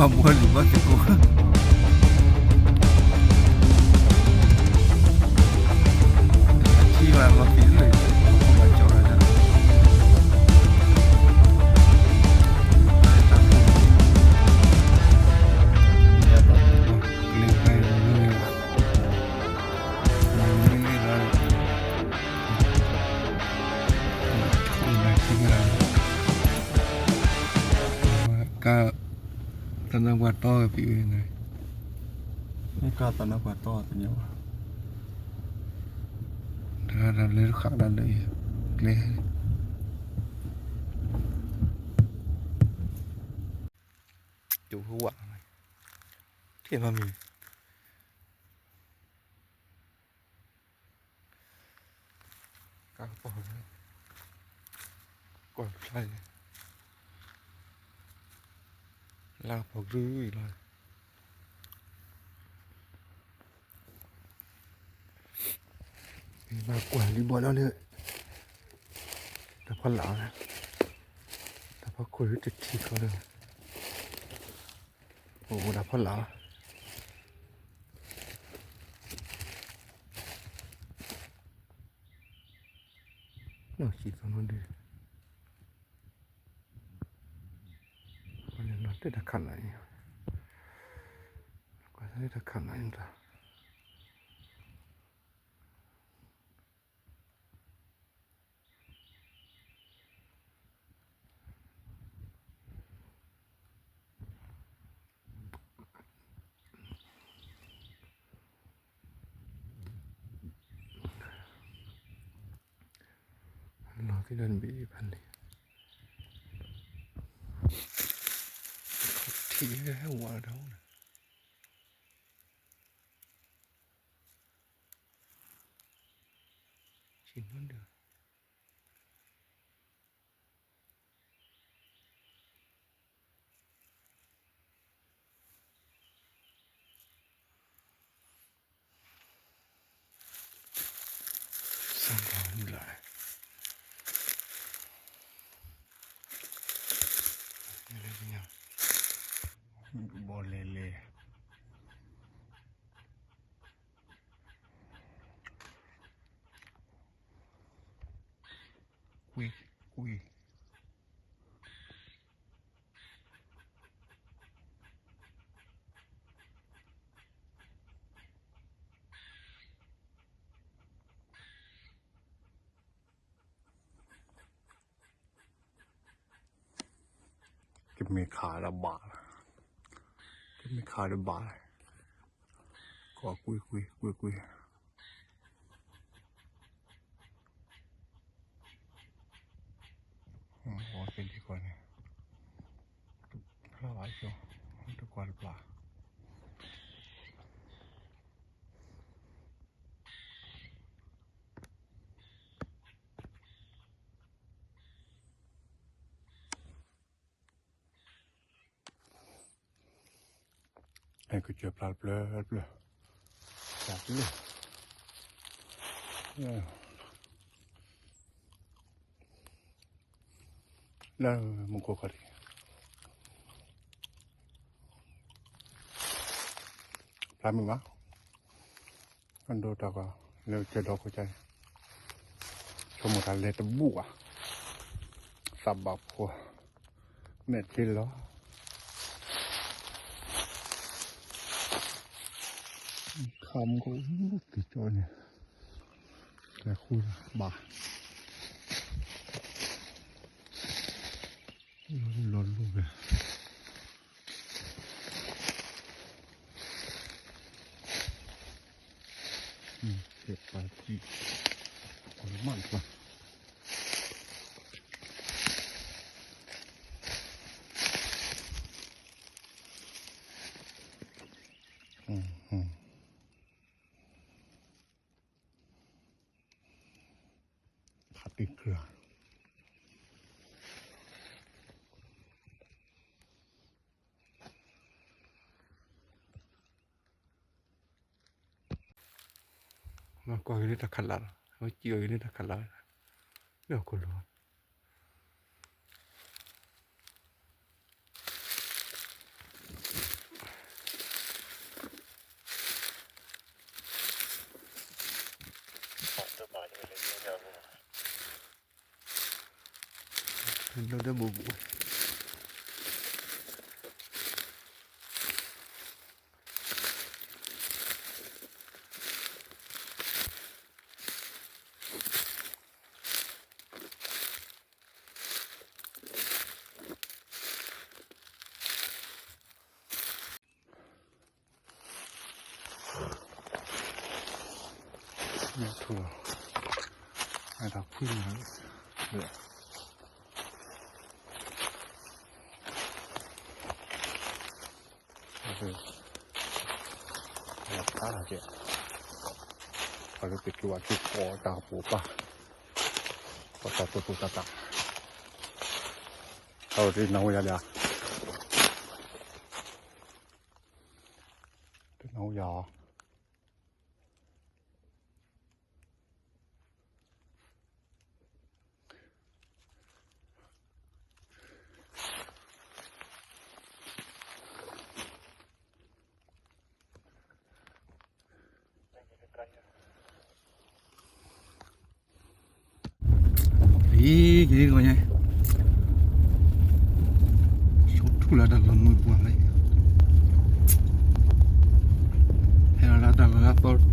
မၤဘှီလံဘၣ်သကိး အထံၣ်ဘၣ်လီၤသံးလၢ ဘၣ်ကၠီၤဝဲဒၣ် က သနၢၣ်ပှၤတီၢ်ဖံးဝဲန့ၣ် ကသနၢၣ်ပှၤတီၢ်သညါဘၣ် တဂၤတၢ်လၢတဃာ်ဒၣ်လၢ ကျဲ ကၠိဝဲဝါ ထံၣ်မ့ၢ်မံၤ ကါကပီၤ ကွၢ်ဖျါန့ၣ် လါကပီၤကရူၢ်အံၤလီၤ မ့ၢ်ဘၣ်ကွၢ်လံဘီလီၤလၢ တၢ်ဖီလာ် တၢ်ဖီခိၣ်တထံၣ်ခီလၢ အိၣ်အိၣ်တၢ်ဖီလာ် နီၢ်စံးသီနီၢ်ဒုး ကွၢ်လၢနီၢ်တၢ်ခးနၤအံၤ ကွၢ်လၢတၢ်ခးနၤအံၤတၢ် လီၤသံလၢနဘ့ၣ်ဖးန့ၣ် ထံၣ်ဝဲဝါဒီး ဆံးနီၢ်ဒုး စၢ်ဘီမုၢ်လၢ် ဘီလဲၤလဲၤ ကွံကွံ ကမ့ၢ်ခးဒီးဘၣ်, ကမ့ၢ်ခးဒီးဘၣ်, ကွံကွံကွံကွံ, အဝဲသ့ၣ်ဒ်ကွၢ်န့ၣ်, တဖျါဘၣ်ကၠီ, တကွၢ်တပျၢ်. အဲ ကစၢၢ်ပျၢ်တဖျၢၣ်တဖျၢၣ်, တၢ်တလၢာ်, လၢမူခိၣ်ခီၣ်ထံး, ဖျါမုၢ်ဘၣ်, အဒိတၢ်ကီၢ် လၢကစၢၢ်ဒီခိၣ်ကါအံၤ, ဆိကမိၣ်တၢ်လဲၤတဘူၣ်ဘၣ်, သးဘၣ်ဖှီၣ်, မဲာ်ထံလီၤ. ခါမူခိၣ် သ့ၣ်ကၠီန့ၣ်, လဲၤဃုဘၣ်, လီၤလူၤဝဲ. ဆဲးပာ်တံၢ်, မၢ်တပၤ, ဖ အသုကြၢး ကွၢ်က့ၤလၢတၢ်ခးလၢ်လီၤ, အဝဲစံၣ်အီၤက့ၤလၢတၢ်ခးလၢ်ဝဲဒၣ်, လၢဟီၣ်ခိၣ်လိၤ လီၤဒၢဘူးဘူး ထူလီၤ, အတၢ်ဖှံလီၤ, ပှၤလၢပက့ၤဝဲက့ၤကိးတၢ်ကပိာ်ပၢ်, ကိးတၢ်တိာ်တိာ်တၢ်တၢ်, အဝဲတနၢ်ဟူယၤလံဧါ, တနၢ်ဟူယၤဧါ. လံ က့ၤကီးညါ, ဆိထူလၢတၢ်လီၢ်မုာ်ပူၤလံ, ဟဲလီၤလၢတၢ်လီၢ်လၢအသီတ